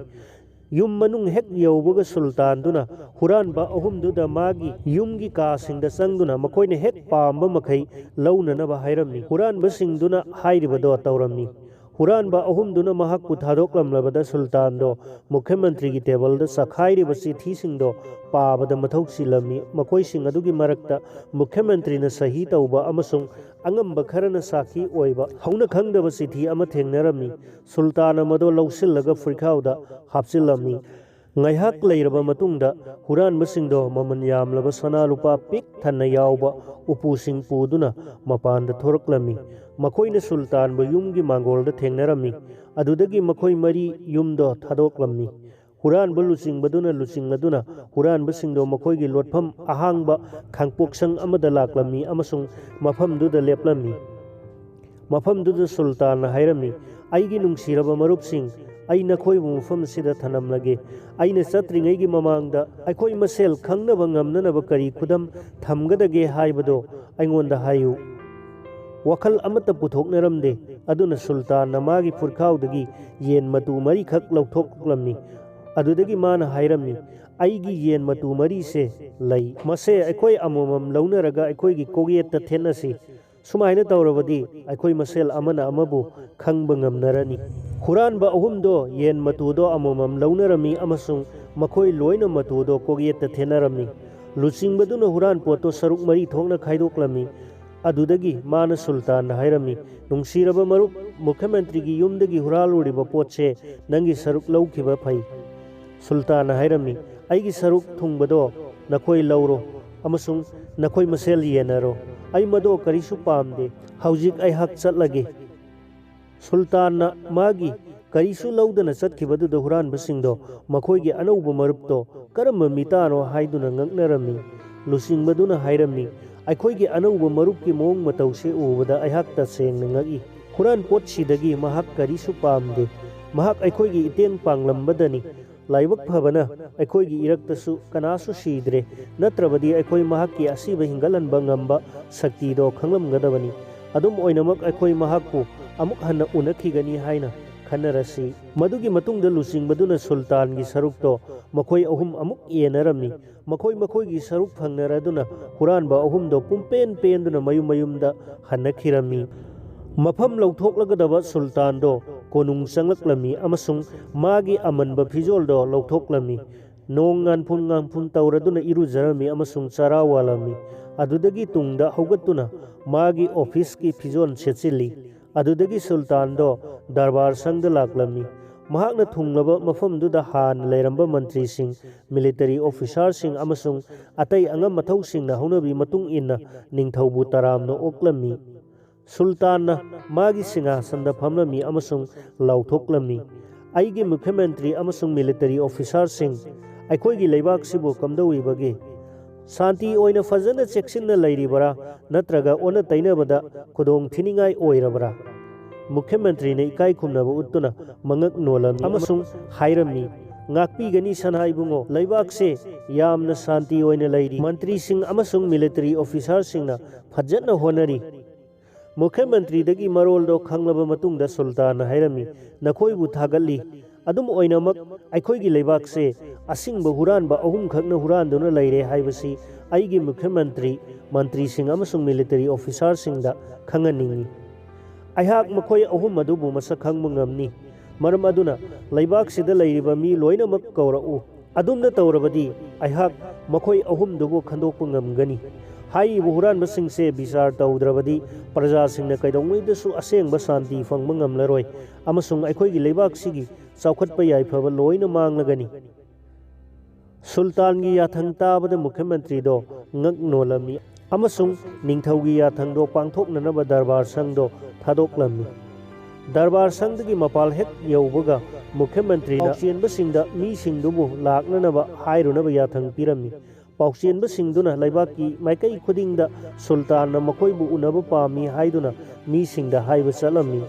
ꯌꯨꯝ ꯃꯅꯨꯡ ꯍꯦꯛ ꯌꯧꯕꯒ ꯁꯨꯜꯇꯥꯟꯗꯨꯅ ꯍꯨꯔꯥꯟꯕ ꯑꯍꯨꯝꯗꯨꯗ ꯃꯥꯒꯤ ꯌꯨꯝꯒꯤ ꯀꯥꯁꯤꯡꯗ ꯆꯪꯗꯨꯅ ꯃꯈꯣꯏꯅ ꯍꯦꯛ ꯄꯥꯝꯕ ꯃꯈꯩ ꯂꯧꯅꯅꯕ ꯍꯥꯏꯔꯝꯃꯤ꯫ ꯍꯨꯔꯥꯟꯕꯁꯤꯡꯗꯨꯅ ꯍꯥꯏꯔꯤꯕꯗꯣ ꯇꯧꯔꯝꯃꯤ꯫ ꯍꯨꯔꯥꯟꯕ ꯑꯍꯨꯝꯗꯨꯅ ꯃꯍꯥꯛꯄꯨ ꯊꯥꯗꯣꯛꯂꯝꯂꯕꯗ ꯁꯨꯜꯇꯥꯟꯗꯣ ꯃꯨꯈ꯭ꯌ ꯃꯟꯇ꯭ꯔꯤꯒꯤ ꯇꯦꯕꯜꯗ ꯆꯈꯥꯏꯔꯤꯕ ꯆꯤꯊꯤꯁꯤꯡꯗꯣ ꯄꯥꯕꯗ ꯃꯊꯧ ꯆꯤꯜꯂꯝꯃꯤ꯫ ꯃꯈꯣꯏꯁꯤꯡ ꯑꯗꯨꯒꯤ ꯃꯔꯛꯇ ꯃꯨꯈ꯭ꯌ ꯃꯟꯇ꯭ꯔꯤꯅ ꯁꯍꯤ ꯇꯧꯕ ꯑꯃꯁꯨꯡ ꯑꯉꯝꯕ ꯈꯔꯅ ꯁꯥꯈꯤ ꯑꯣꯏꯕ ꯍꯧꯅ ꯈꯪꯗꯕ ꯆꯤꯊꯤ ꯑꯃ ꯊꯦꯡꯅꯔꯝꯃꯤ꯫ ꯁꯨꯜꯇꯥꯟꯅ ꯃꯗꯨ ꯂꯧꯁꯤꯜꯂꯒ ꯐꯨꯔꯤꯈꯥꯎꯗ ꯍꯥꯞꯆꯤꯜꯂꯝꯃꯤ꯫ ꯉꯥꯏꯍꯥꯛ ꯂꯩꯔꯕ ꯃꯇꯨꯡꯗ ꯍꯨꯔꯥꯟꯕꯁꯤꯡꯗꯣ ꯃꯃꯜ ꯌꯥꯝꯂꯕ ꯁꯅꯥ ꯂꯨꯄꯥ ꯄꯤꯛ ꯊꯟꯅ ꯌꯥꯎꯕ ꯎꯄꯨꯁꯤꯡ ꯄꯨꯗꯨꯅ ꯃꯄꯥꯟꯗ ꯊꯣꯔꯛꯂꯝꯃꯤ꯫ ꯃꯈꯣꯏꯅ ꯁꯨꯜꯇꯥꯟꯕꯨ ꯌꯨꯝꯒꯤ ꯃꯥꯡꯒꯣꯜꯗ ꯊꯦꯡꯅꯔꯝꯃꯤ꯫ ꯑꯗꯨꯗꯒꯤ ꯃꯈꯣꯏ ꯃꯔꯤ ꯌꯨꯝꯗꯣ ꯊꯥꯗꯣꯛꯂꯝꯃꯤ꯫ ꯍꯨꯔꯥꯟꯕ ꯂꯨꯆꯤꯡꯕꯗꯨꯅ ꯂꯨꯆꯤꯡꯂꯗꯨꯅ ꯍꯨꯔꯥꯟꯕꯁꯤꯡꯗꯣ ꯃꯈꯣꯏꯒꯤ ꯂꯣꯠꯐꯝ ꯑꯍꯥꯡꯕ ꯈꯥꯡꯄꯣꯛꯁꯪ ꯑꯃꯗ ꯂꯥꯛꯂꯝꯃꯤ ꯑꯃꯁꯨꯡ ꯃꯐꯝꯗꯨꯗ ꯂꯦꯞꯂꯝꯃꯤ꯫ ꯃꯐꯝꯗꯨꯗ ꯁꯨꯜꯇꯥꯟꯅ ꯍꯥꯏꯔꯝꯃꯤ, "ꯑꯩꯒꯤ ꯅꯨꯡꯁꯤꯔꯕ ꯃꯔꯨꯞꯁꯤꯡ, ꯑꯩ ꯅꯈꯣꯏꯕꯨ ꯃꯐꯝ ꯑꯁꯤꯗ ꯊꯅꯝꯂꯒꯦ꯫ ꯑꯩꯅ ꯆꯠꯇ꯭ꯔꯤꯉꯩꯒꯤ ꯃꯃꯥꯡꯗ ꯑꯩꯈꯣꯏ ꯃꯁꯦꯜ ꯈꯪꯅꯕ ꯉꯝꯅꯅꯕ ꯀꯔꯤ ꯈꯨꯗꯝ ꯊꯝꯒꯗꯒꯦ ꯍꯥꯏꯕꯗꯣ ꯑꯩꯉꯣꯟꯗ ꯍꯥꯏꯌꯨ꯫" ꯋꯥꯈꯜ ꯑꯃꯠꯇ ꯄꯨꯊꯣꯛꯅꯔꯝꯗꯦ꯫ ꯑꯗꯨꯅ ꯁꯨꯜꯇꯥꯟꯅ ꯃꯥꯒꯤ ꯐꯨꯔꯈꯥꯎꯗꯒꯤ ꯌꯦꯟ ꯃꯇꯨ ꯃꯔꯤꯈꯛ ꯂꯧꯊꯣꯛꯂꯝꯃꯤ꯫ ꯑꯗꯨꯗꯒꯤ ꯃꯥꯅ ꯍꯥꯏꯔꯝꯃꯤ, "ꯑꯩꯒꯤ ꯌꯦꯟ ꯃꯇꯨ ꯃꯔꯤꯁꯦ ꯂꯩ꯫ ꯃꯁꯦ ꯑꯩꯈꯣꯏ ꯑꯃꯃꯝ ꯂꯧꯅꯔꯒ ꯑꯩꯈꯣꯏꯒꯤ ꯀꯣꯛꯌꯦꯠꯇ ꯊꯦꯠꯅꯁꯤ꯫ ꯁꯨꯃꯥꯏꯅ ꯇꯧꯔꯕꯗꯤ ꯑꯩꯈꯣꯏ ꯃꯁꯦꯜ ꯑꯃꯅ ꯑꯃꯕꯨ ꯈꯪꯕ ꯉꯝꯅꯔꯅꯤ꯫" ꯍꯨꯔꯥꯟꯕ ꯑꯍꯨꯝꯗꯣ ꯌꯦꯟ ꯃꯇꯨꯗꯣ ꯑꯃꯃꯝ ꯂꯧꯅꯔꯝꯃꯤ ꯑꯃꯁꯨꯡ ꯃꯈꯣꯏ ꯂꯣꯏꯅ ꯃꯇꯨꯗꯣ ꯀꯣꯛꯌꯦꯠꯇ ꯊꯦꯠꯅꯔꯝꯃꯤ꯫ ꯂꯨꯆꯤꯡꯕꯗꯨꯅ ꯍꯨꯔꯥꯟ ꯄꯣꯠꯇꯣ ꯁꯔꯨꯛ ꯃꯔꯤ ꯊꯣꯛꯅ ꯈꯥꯏꯗꯣꯛꯂꯝꯃꯤ꯫ ꯑꯗꯨꯗꯒꯤ ꯃꯥꯅ ꯁꯨꯜꯇꯥꯟꯗ ꯍꯥꯏꯔꯝꯃꯤ, "ꯅꯨꯡꯁꯤꯔꯕ ꯃꯔꯨꯞ, ꯃꯨꯈ꯭ꯌ ꯃꯟꯇ꯭ꯔꯤꯒꯤ ꯌꯨꯝꯗꯒꯤ ꯍꯨꯔꯥꯜꯂꯨꯔꯤꯕ ꯄꯣꯠꯁꯦ ꯅꯪꯒꯤ ꯁꯔꯨꯛ ꯂꯧꯈꯤꯕ ꯐꯩ꯫" ꯁꯨꯜꯇꯥꯟꯅ ꯍꯥꯏꯔꯝꯃꯤ, "ꯑꯩꯒꯤ ꯁꯔꯨꯛ ꯊꯨꯡꯕꯗꯣ ꯅꯈꯣꯏ ꯂꯧꯔꯣ ꯑꯃꯁꯨꯡ ꯅꯈꯣꯏ ꯃꯁꯦꯜ ꯌꯦꯟꯅꯔꯣ꯫ ꯑꯩ ꯃꯗꯣ ꯀꯔꯤꯁꯨ ꯄꯥꯝꯗꯦ꯫ ꯍꯧꯖꯤꯛ ꯑꯩꯍꯥꯛ ꯆꯠꯂꯒꯦ꯫" ꯁꯨꯜꯇꯥꯟꯅ ꯃꯥꯒꯤ ꯀꯔꯤꯁꯨ ꯂꯧꯗꯅ ꯆꯠꯈꯤꯕꯗꯨꯗ ꯍꯨꯔꯥꯟꯕꯁꯤꯡꯗꯣ ꯃꯈꯣꯏꯒꯤ ꯑꯅꯧꯕ ꯃꯔꯨꯞꯇꯣ ꯀꯔꯝꯕ ꯃꯤꯇꯥꯅꯣ ꯍꯥꯏꯗꯨꯅ ꯉꯛꯅꯔꯝꯃꯤ꯫ ꯂꯨꯆꯤꯡꯕꯗꯨꯅ ꯍꯥꯏꯔꯝꯃꯤ, "ꯑꯩꯈꯣꯏꯒꯤ ꯑꯅꯧꯕ ꯃꯔꯨꯞꯀꯤ ꯃꯑꯣꯡ ꯃꯇꯧꯁꯦ ꯎꯕꯗ ꯑꯩꯍꯥꯛ ꯇꯁꯦꯡꯅ ꯉꯛꯏ꯫ ꯍꯨꯔꯥꯟ ꯄꯣꯠꯁꯤꯗꯒꯤ ꯃꯍꯥꯛ ꯀꯔꯤꯁꯨ ꯄꯥꯝꯗꯦ꯫ ꯃꯍꯥꯛ ꯑꯩꯈꯣꯏꯒꯤ ꯏꯇꯦꯡ ꯄꯥꯡꯂꯝꯕꯗꯅꯤ꯫ ꯂꯥꯏꯕꯛ ꯐꯕꯅ ꯑꯩꯈꯣꯏꯒꯤ ꯏꯔꯛꯇꯁꯨ ꯀꯅꯥꯁꯨ ꯁꯤꯗ꯭ꯔꯦ, ꯅꯠꯇ꯭ꯔꯕꯗꯤ ꯑꯩꯈꯣꯏ ꯃꯍꯥꯛꯀꯤ ꯑꯁꯤꯕ ꯍꯤꯡꯒꯠꯍꯟꯕ ꯉꯝꯕ ꯁꯛꯇꯤꯗꯣ ꯈꯪꯂꯝꯒꯗꯕꯅꯤ꯫ ꯑꯗꯨꯝ ꯑꯣꯏꯅꯃꯛ ꯑꯩꯈꯣꯏ ꯃꯍꯥꯛꯄꯨ ꯑꯃꯨꯛ ꯍꯟꯅ ꯎꯅꯈꯤꯒꯅꯤ ꯍꯥꯏꯅ ꯈꯟꯅꯔꯁꯤ꯫ ꯃꯗꯨꯒꯤ ꯃꯇꯨꯡꯗ ꯂꯨꯆꯤꯡꯕꯗꯨꯅ ꯁꯨꯜꯇꯥꯟꯒꯤ ꯁꯔꯨꯛꯇꯣ ꯃꯈꯣꯏ ꯑꯍꯨꯝ ꯑꯃꯨꯛ ꯌꯦꯟꯅꯔꯝꯃꯤ꯫ ꯃꯈꯣꯏ ꯃꯈꯣꯏꯒꯤ ꯁꯔꯨꯛ ꯐꯪꯅꯔꯗꯨꯅ ꯍꯨꯔꯥꯟꯕ ꯑꯍꯨꯝꯗꯣ ꯄꯨꯝꯄꯦꯟ ꯄꯦꯟꯗꯨꯅ ꯃꯌꯨꯝ ꯃꯌꯨꯝꯗ ꯍꯟꯅꯈꯤꯔꯝꯃꯤ꯫ ꯃꯐꯝ ꯂꯧꯊꯣꯛꯂꯒꯗꯕ ꯁꯨꯜꯇꯥꯟꯗꯣ ꯀꯣꯅꯨꯡ ꯆꯪꯂꯛꯂꯝꯃꯤ ꯑꯃꯁꯨꯡ ꯃꯥꯒꯤ ꯑꯃꯟꯕ ꯐꯤꯖꯣꯜꯗꯣ ꯂꯧꯊꯣꯛꯂꯝꯃꯤ꯫ ꯅꯣꯡ ꯉꯥꯟꯐꯨꯟ ꯉꯥꯟꯐꯨꯟ ꯇꯧꯔꯗꯨꯅ ꯏꯔꯨꯖꯔꯝꯃꯤ ꯑꯃꯁꯨꯡ ꯆꯔꯥ ꯋꯥꯜꯂꯝꯃꯤ꯫ ꯑꯗꯨꯗꯒꯤ ꯇꯨꯡꯗ ꯍꯧꯒꯠꯇꯨꯅ ꯃꯥꯒꯤ ꯑꯣꯐꯤꯁꯀꯤ ꯐꯤꯖꯣꯜ ꯁꯦꯠꯆꯤꯜꯂꯤ꯫ ꯑꯗꯨꯗꯒꯤ ꯁꯨꯜꯇꯥꯟꯗꯣ ꯗꯔꯕꯥꯔ ꯁꯪꯗ ꯂꯥꯛꯂꯝꯃꯤ꯫ ꯃꯍꯥꯛꯅ ꯊꯨꯡꯂꯕ ꯃꯐꯝꯗꯨꯗ ꯍꯥꯟꯅ ꯂꯩꯔꯝꯕ ꯃꯟꯇ꯭ꯔꯤꯁꯤꯡ, ꯃꯤꯂꯤꯇꯔꯤ ꯑꯣꯐꯤꯁꯥꯔꯁꯤꯡ ꯑꯃꯁꯨꯡ ꯑꯇꯩ ꯑꯉꯝ ꯑꯊꯧꯁꯤꯡꯅ ꯍꯧꯅꯕꯤ ꯃꯇꯨꯡ ꯏꯟꯅ ꯅꯤꯡꯊꯧꯕꯨ ꯇꯔꯥꯝꯅ ꯑꯣꯛꯂꯝꯃꯤ꯫ ꯁꯨꯜꯇꯥꯟꯅ ꯃꯥꯒꯤ ꯁꯤꯡꯍꯥꯁꯟꯗ ꯐꯝꯂꯝꯃꯤ ꯑꯃꯁꯨꯡ ꯂꯥꯎꯊꯣꯛꯂꯝꯃꯤ, "ꯑꯩꯒꯤ ꯃꯨꯈ꯭ꯌ ꯃꯟꯇ꯭ꯔꯤ ꯑꯃꯁꯨꯡ ꯃꯤꯂꯤꯇꯔꯤ ꯑꯣꯐꯤꯁꯥꯔꯁꯤꯡ, ꯑꯩꯈꯣꯏꯒꯤ ꯂꯩꯕꯥꯛꯁꯤꯕꯨ ꯀꯝꯗꯧꯔꯤꯕꯒꯦ? ꯁꯥꯟꯇꯤ ꯑꯣꯏꯅ ꯐꯖꯅ ꯆꯦꯛꯁꯤꯟꯅ ꯂꯩꯔꯤꯕꯔꯥ, ꯅꯠꯇ꯭ꯔꯒ ꯑꯣꯟꯅ ꯇꯩꯅꯕꯗ ꯈꯨꯗꯣꯡ ꯊꯤꯅꯤꯡꯉꯥꯏ ꯑꯣꯏꯔꯕꯔꯥ?" ꯃꯨꯈ꯭ꯌ ꯃꯟꯇ꯭ꯔꯤꯅ ꯏꯀꯥꯏ ꯈꯨꯝꯅꯕ ꯎꯠꯇꯨꯅ ꯃꯉꯛ ꯅꯣꯜꯂꯝꯃꯤ ꯑꯃꯁꯨꯡ ꯍꯥꯏꯔꯝꯃꯤ, "ꯉꯥꯛꯄꯤꯒꯅꯤ ꯁꯅꯥ ꯏꯕꯨꯡꯉꯣ, ꯂꯩꯕꯥꯛꯁꯦ ꯌꯥꯝꯅ ꯁꯥꯟꯇꯤ ꯑꯣꯏꯅ ꯂꯩꯔꯤ꯫ ꯃꯟꯇ꯭ꯔꯤꯁꯤꯡ ꯑꯃꯁꯨꯡ ꯃꯤꯂꯤꯇꯔꯤ ꯑꯣꯐꯤꯁꯥꯔꯁꯤꯡꯅ ꯐꯖꯅ ꯍꯣꯠꯅꯔꯤ꯫" ꯃꯨꯈ꯭ꯌ ꯃꯟꯇ꯭ꯔꯤꯗꯒꯤ ꯃꯔꯣꯜꯗꯣ ꯈꯪꯂꯕ ꯃꯇꯨꯡꯗ ꯁꯨꯜꯇꯥꯟꯅ ꯍꯥꯏꯔꯝꯃꯤ, "ꯅꯈꯣꯏꯕꯨ ꯊꯥꯒꯠꯂꯤ꯫ ꯑꯗꯨꯝ ꯑꯣꯏꯅꯃꯛ, ꯑꯩꯈꯣꯏꯒꯤ ꯂꯩꯕꯥꯛꯁꯦ ꯑꯁꯤꯡꯕ ꯍꯨꯔꯥꯟꯕ ꯑꯍꯨꯝꯈꯛꯅ ꯍꯨꯔꯥꯟꯗꯨꯅ ꯂꯩꯔꯦ ꯍꯥꯏꯕꯁꯤ ꯑꯩꯒꯤ ꯃꯨꯈ꯭ꯌ ꯃꯟꯇ꯭ꯔꯤ, ꯃꯟꯇ꯭ꯔꯤꯁꯤꯡ ꯑꯃꯁꯨꯡ ꯃꯤꯂꯤꯇꯔꯤ ꯑꯣꯐꯤꯁꯥꯔꯁꯤꯡꯗ ꯈꯪꯍꯟꯅꯤꯡꯏ꯫ ꯑꯩꯍꯥꯛ ꯃꯈꯣꯏ ꯑꯍꯨꯝ ꯑꯗꯨꯕꯨ ꯃꯁꯛ ꯈꯪꯕ ꯉꯝꯅꯤ꯫ ꯃꯔꯝ ꯑꯗꯨꯅ ꯂꯩꯕꯥꯛꯁꯤꯗ ꯂꯩꯔꯤꯕ ꯃꯤ ꯂꯣꯏꯅꯃꯛ ꯀꯧꯔꯛꯎ꯫ ꯑꯗꯨꯝꯅ ꯇꯧꯔꯕꯗꯤ ꯑꯩꯍꯥꯛ ꯃꯈꯣꯏ ꯑꯍꯨꯝꯗꯨꯕꯨ ꯈꯟꯗꯣꯛꯄ ꯉꯝꯒꯅꯤ꯫ ꯍꯥꯏꯔꯤꯕ ꯍꯨꯔꯥꯟꯕꯁꯤꯡꯁꯦ ꯕꯤꯆꯥꯔ ꯇꯧꯗ꯭ꯔꯕꯗꯤ ꯄ꯭ꯔꯖꯥꯁꯤꯡꯅ ꯀꯩꯗꯧꯉꯩꯗꯁꯨ ꯑꯁꯦꯡꯕ ꯁꯥꯟꯇꯤ ꯐꯪꯕ ꯉꯝꯂꯔꯣꯏ ꯑꯃꯁꯨꯡ ꯑꯩꯈꯣꯏꯒꯤ ꯂꯩꯕꯥꯛꯁꯤꯒꯤ ꯆꯥꯎꯈꯠꯄ ꯌꯥꯏꯐꯕ ꯂꯣꯏꯅ ꯃꯥꯡꯂꯒꯅꯤ꯫" ꯁꯨꯜꯇꯥꯟꯒꯤ ꯌꯥꯊꯪ ꯇꯥꯕꯗ ꯃꯨꯈ꯭ꯌ ꯃꯟꯇ꯭ꯔꯤꯗꯣ ꯉꯛ ꯅꯣꯜꯂꯝꯃꯤ ꯑꯃꯁꯨꯡ ꯅꯤꯡꯊꯧꯒꯤ ꯌꯥꯊꯪꯗꯣ ꯄꯥꯡꯊꯣꯛꯅꯅꯕ ꯗꯔꯕꯥꯔ ꯁꯪꯗꯣ ꯊꯥꯗꯣꯛꯂꯝꯃꯤ꯫ ꯗꯔꯕꯥꯔ ꯁꯪꯗꯒꯤ ꯃꯄꯥꯜ ꯍꯦꯛ ꯌꯧꯕꯒ ꯃꯨꯈ꯭ꯌ ꯃꯟꯇ꯭ꯔꯤꯅ ꯄꯥꯎ ꯆꯦꯟꯕꯁꯤꯡꯗ ꯃꯤꯁꯤꯡꯗꯨꯕꯨ ꯂꯥꯛꯅꯅꯕ ꯍꯥꯏꯔꯨꯅꯕ ꯌꯥꯊꯪ ꯄꯤꯔꯝꯃꯤ꯫ ꯄꯥꯎꯆꯦꯟꯕꯁꯤꯡꯗꯨꯅ ꯂꯩꯕꯥꯛꯀꯤ ꯃꯥꯏꯀꯩ ꯈꯨꯗꯤꯡꯗ ꯁꯨꯜꯇꯥꯟꯅ ꯃꯈꯣꯏꯕꯨ ꯎꯅꯕ ꯄꯥꯝꯃꯤ ꯍꯥꯏꯗꯨꯅ ꯃꯤꯁꯤꯡꯗ ꯍꯥꯏꯕ ꯆꯠꯂꯝꯃꯤ꯫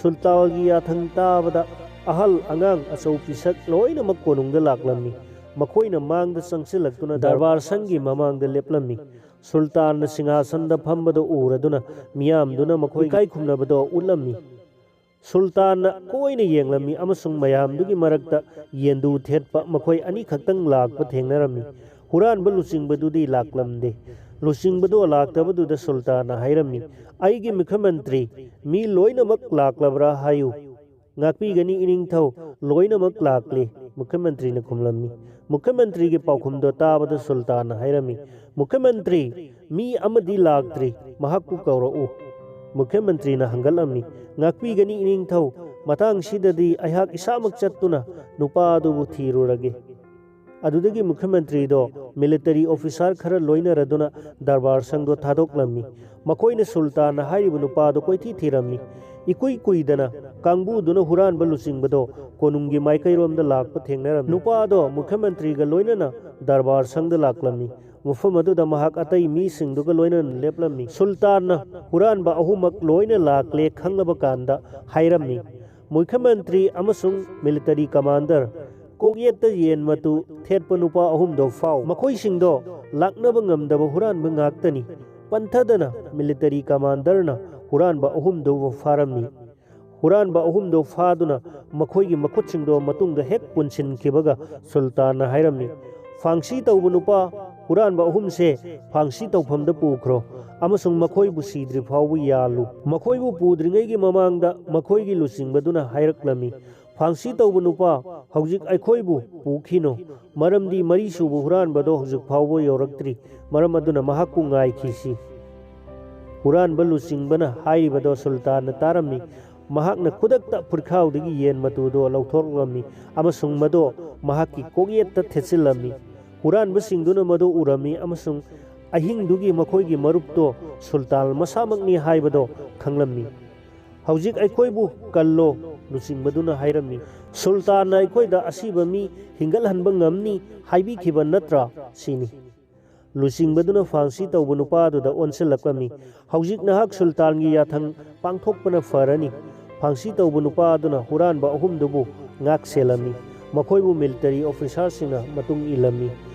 ꯁꯨꯜꯇꯥꯟꯒꯤ ꯌꯥꯊꯪ ꯇꯥꯕꯗ ꯑꯍꯜ ꯑꯉꯥꯡ ꯑꯆꯧ ꯄꯤꯁꯛ ꯂꯣꯏꯅꯃꯛ ꯀꯣꯅꯨꯡꯗ ꯂꯥꯛꯂꯝꯃꯤ꯫ ꯃꯈꯣꯏꯅ ꯃꯥꯡꯗ ꯆꯪꯁꯤꯜꯂꯛꯇꯨꯅ ꯗꯔꯕꯥꯔ ꯁꯪꯒꯤ ꯃꯃꯥꯡꯗ ꯂꯦꯞꯂꯝꯃꯤ꯫ ꯁꯨꯜꯇꯥꯟꯅ ꯁꯤꯡꯍꯥꯁꯟꯗ ꯐꯝꯕꯗꯨ ꯎꯔꯗꯨꯅ ꯃꯤꯌꯥꯝꯗꯨꯅ ꯃꯈꯣꯏ ꯏꯀꯥꯏ ꯈꯨꯝꯅꯕꯗꯣ ꯎꯠꯂꯝꯃꯤ꯫ ꯁꯨꯜꯇꯥꯟꯅ ꯀꯣꯏꯅ ꯌꯦꯡꯂꯝꯃꯤ ꯑꯃꯁꯨꯡ ꯃꯌꯥꯝꯗꯨꯒꯤ ꯃꯔꯛꯇ ꯌꯦꯟꯗꯨ ꯊꯦꯠꯄ ꯃꯈꯣꯏ ꯑꯅꯤꯈꯛꯇꯪ ꯂꯥꯛꯄ ꯊꯦꯡꯅꯔꯝꯃꯤ꯫ ꯍꯨꯔꯥꯟꯕ ꯂꯨꯆꯤꯡꯕꯗꯨꯗꯤ ꯂꯥꯛꯂꯝꯗꯦ꯫ ꯂꯨꯆꯤꯡꯕꯗꯣ ꯂꯥꯛꯇꯕꯗꯨꯗ ꯁꯨꯜꯇꯥꯟꯅ ꯍꯥꯏꯔꯝꯃꯤ, "ꯑꯩꯒꯤ ꯃꯨꯈ꯭ꯌꯃꯟꯇ꯭ꯔꯤ, ꯃꯤ ꯂꯣꯏꯅꯃꯛ ꯂꯥꯛꯂꯕ꯭ꯔꯥ ꯍꯥꯏꯌꯨ꯫ ꯉꯥꯛꯄꯤꯒꯅꯤ ꯏꯅꯤꯡꯊꯧ, ꯂꯣꯏꯅꯃꯛ ꯂꯥꯛꯂꯦ," ꯃꯨꯈ꯭ꯌꯃꯟꯇ꯭ꯔꯤꯅ ꯈꯨꯝꯂꯝꯃꯤ꯫ ꯃꯨꯈ꯭ꯌꯃꯟꯇ꯭ꯔꯤꯒꯤ ꯄꯥꯎꯈꯨꯝꯗꯣ ꯇꯥꯕꯗ ꯁꯨꯜꯇꯥꯟꯅ ꯍꯥꯏꯔꯝꯃꯤ, "ꯃꯨꯈ꯭ꯌꯃꯟꯇ꯭ꯔꯤ, ꯃꯤ ꯑꯃꯗꯤ ꯂꯥꯛꯇ꯭ꯔꯤ, ꯃꯍꯥꯛꯄꯨ ꯀꯧꯔꯛꯎ꯫" ꯃꯨꯈ꯭ꯌꯃꯟꯇ꯭ꯔꯤꯅ ꯍꯪꯒꯠꯂꯝꯃꯤ, "ꯉꯥꯛꯄꯤꯒꯅꯤ ꯏꯅꯤꯡꯊꯧ, ꯃꯇꯥꯡꯁꯤꯗꯗꯤ ꯑꯩꯍꯥꯛ ꯏꯁꯥꯃꯛ ꯆꯠꯇꯨꯅ ꯅꯨꯄꯥ ꯑꯗꯨꯕꯨ ꯊꯤꯔꯨꯔꯒꯦ꯫" ꯑꯗꯨꯗꯒꯤ ꯃꯨꯈ꯭ꯌꯃꯟꯇ꯭ꯔꯤꯗꯣ ꯃꯤꯂꯤꯇꯔꯤ ꯑꯣꯐꯤꯁꯥꯔ ꯈꯔ ꯂꯣꯏꯅꯔꯗꯨꯅ ꯗꯔꯕꯥꯔ ꯁꯪꯗꯣ ꯊꯥꯗꯣꯛꯂꯝꯃꯤ꯫ ꯃꯈꯣꯏꯅ ꯁꯨꯜꯇꯥꯟꯅ ꯍꯥꯏꯔꯤꯕ ꯅꯨꯄꯥꯗꯣ ꯀꯣꯏꯊꯤ ꯊꯤꯔꯝꯃꯤ꯫ ꯏꯀꯨꯏ ꯀꯨꯏꯗꯅ ꯀꯥꯡꯕꯨꯗꯨꯅ ꯍꯨꯔꯥꯟꯕ ꯂꯨꯆꯤꯡꯕꯗꯣ ꯀꯣꯅꯨꯡꯒꯤ ꯃꯥꯏꯀꯩꯔꯣꯝꯗ ꯂꯥꯛꯄ ꯊꯦꯡꯅꯔꯝꯃꯤ꯫ ꯅꯨꯄꯥꯗꯣ ꯃꯨꯈ꯭ꯌꯃꯟꯇ꯭ꯔꯤꯒ ꯂꯣꯏꯅꯅ ꯗꯔꯕꯥꯔ ꯁꯪꯗ ꯂꯥꯛꯂꯝꯃꯤ꯫ ꯃꯐꯝ ꯑꯗꯨꯗ ꯃꯍꯥꯛ ꯑꯇꯩ ꯃꯤꯁꯤꯡꯗꯨꯒ ꯂꯣꯏꯅꯅ ꯂꯦꯞꯂꯝꯃꯤ꯫ ꯁꯨꯜꯇꯥꯟꯅ ꯍꯨꯔꯥꯟꯕ ꯑꯍꯨꯝꯃꯛ ꯂꯣꯏꯅ ꯂꯥꯛꯂꯦ ꯈꯪꯂꯕ ꯀꯥꯟꯗ ꯍꯥꯏꯔꯝꯃꯤ, "ꯃꯨꯈ꯭ꯌꯃꯟꯇ꯭ꯔꯤ ꯑꯃꯁꯨꯡ ꯃꯤꯂꯤꯇꯔꯤ ꯀꯃꯥꯟꯗꯔ, ꯀꯣꯛꯌꯦꯠꯇ ꯌꯦꯟ ꯃꯇꯨ ꯊꯦꯠꯄ ꯅꯨꯄꯥ ꯑꯍꯨꯝꯗꯣ ꯐꯥꯎ꯫ ꯃꯈꯣꯏꯁꯤꯡꯗꯣ ꯂꯥꯛꯅꯕ ꯉꯝꯗꯕ ꯍꯨꯔꯥꯟꯕ ꯉꯥꯛꯇꯅꯤ꯫" ꯄꯟꯊꯗꯅ ꯃꯤꯂꯤꯇꯔꯤ ꯀꯃꯥꯟꯗꯔꯅ ꯍꯨꯔꯥꯟꯕ ꯑꯍꯨꯝꯗꯨꯕꯨ ꯐꯥꯔꯝꯃꯤ꯫ ꯍꯨꯔꯥꯟꯕ ꯑꯍꯨꯝꯗꯣ ꯐꯥꯗꯨꯅ ꯃꯈꯣꯏꯒꯤ ꯃꯈꯨꯠꯁꯤꯡꯗꯣ ꯃꯇꯨꯡꯗ ꯍꯦꯛ ꯄꯨꯟꯁꯤꯟꯈꯤꯕꯒ ꯁꯨꯜꯇꯥꯟꯅ ꯍꯥꯏꯔꯝꯃꯤ, "ꯐꯥꯡꯁꯤ ꯇꯧꯕ ꯅꯨꯄꯥ ꯍꯨꯔꯥꯟꯕ ꯑꯍꯨꯝꯁꯦ ꯐꯥꯡꯁꯤ ꯇꯧꯐꯝꯗ ꯄꯨꯈ꯭ꯔꯣ ꯑꯃꯁꯨꯡ ꯃꯈꯣꯏꯕꯨ ꯁꯤꯗ꯭ꯔꯤ ꯐꯥꯎꯕ ꯌꯥꯜꯂꯨ꯫" ꯃꯈꯣꯏꯕꯨ ꯄꯨꯗ꯭ꯔꯤꯉꯩꯒꯤ ꯃꯃꯥꯡꯗ ꯃꯈꯣꯏꯒꯤ ꯂꯨꯆꯤꯡꯕꯗꯨꯅ ꯍꯥꯏꯔꯛꯂꯝꯃꯤ, "ꯐꯥꯡꯁꯤ ꯇꯧꯕ ꯅꯨꯄꯥ, ꯍꯧꯖꯤꯛ ꯑꯩꯈꯣꯏꯕꯨ ꯄꯨꯈꯤꯅꯨ, ꯃꯔꯝꯗꯤ ꯃꯔꯤꯁꯨꯕ ꯍꯨꯔꯥꯟꯕꯗꯣ ꯍꯧꯖꯤꯛ ꯐꯥꯎꯕ ꯌꯧꯔꯛꯇ꯭ꯔꯤ, ꯃꯔꯝ ꯑꯗꯨꯅ ꯃꯍꯥꯛꯄꯨ ꯉꯥꯏꯈꯤꯁꯤ꯫" ꯍꯨꯔꯥꯟꯕ ꯂꯨꯆꯤꯡꯕꯅ ꯍꯥꯏꯔꯤꯕꯗꯣ ꯁꯨꯜꯇꯥꯟꯅ ꯇꯥꯔꯝꯃꯤ꯫ ꯃꯍꯥꯛꯅ ꯈꯨꯗꯛꯇ ꯐꯨꯔꯤꯈꯥꯎꯗꯒꯤ ꯌꯦꯟ ꯃꯇꯨꯗꯣ ꯂꯧꯊꯣꯛꯂꯝꯃꯤ ꯑꯃꯁꯨꯡ ꯃꯗꯣ ꯃꯍꯥꯛꯀꯤ ꯀꯣꯛꯌꯦꯠꯇ ꯊꯦꯠꯆꯤꯜꯂꯝꯃꯤ꯫ ꯍꯨꯔꯥꯟꯕꯁꯤꯡꯗꯨꯅ ꯃꯗꯨ ꯎꯔꯝꯃꯤ ꯑꯃꯁꯨꯡ ꯑꯍꯤꯡꯗꯨꯒꯤ ꯃꯈꯣꯏꯒꯤ ꯃꯔꯨꯞꯇꯣ ꯁꯨꯜꯇꯥꯟ ꯃꯁꯥꯃꯛꯅꯤ ꯍꯥꯏꯕꯗꯣ ꯈꯪꯂꯝꯃꯤ꯫ ꯍꯧꯖꯤꯛ ꯑꯩꯈꯣꯏꯕꯨ ꯀꯜꯂꯣ, ꯂꯨꯆꯤꯡꯕꯗꯨꯅ ꯍꯥꯏꯔꯝꯃꯤ꯫ ꯁꯨꯜꯇꯥꯟꯅ ꯑꯩꯈꯣꯏꯗ ꯑꯁꯤꯕ ꯃꯤ ꯍꯤꯡꯒꯠꯍꯟꯕ ꯉꯝꯅꯤ ꯍꯥꯏꯕꯤꯈꯤꯕ ꯅꯠꯇ꯭ꯔꯥ? ꯁꯤꯅꯤ꯫ ꯂꯨꯆꯤꯡꯕꯗꯨꯅ ꯐꯥꯡꯁꯤ ꯇꯧꯕ ꯅꯨꯄꯥꯗꯨꯗ ꯑꯣꯟꯁꯤꯜꯂꯛꯂꯝꯃꯤ꯫ ꯍꯧꯖꯤꯛ ꯅꯍꯥꯛ ꯁꯨꯜꯇꯥꯟꯒꯤ ꯌꯥꯊꯪ ꯄꯥꯡꯊꯣꯛꯄꯅ ꯐꯔꯅꯤ꯫ ꯐꯥꯡꯁꯤ ꯇꯧꯕ ꯅꯨꯄꯥ ꯑꯗꯨꯅ ꯍꯨꯔꯥꯟꯕ ꯑꯍꯨꯝꯗꯨꯕꯨ ꯉꯥꯛ ꯁꯦꯜꯂꯝꯃꯤ꯫ ꯃꯈꯣꯏꯕꯨ ꯃꯤꯂꯤꯇꯔꯤ ꯑꯣꯐꯤꯁꯥꯔꯁꯤꯡꯅ ꯃꯇꯨꯡ ꯏꯜꯂꯝꯃꯤ꯫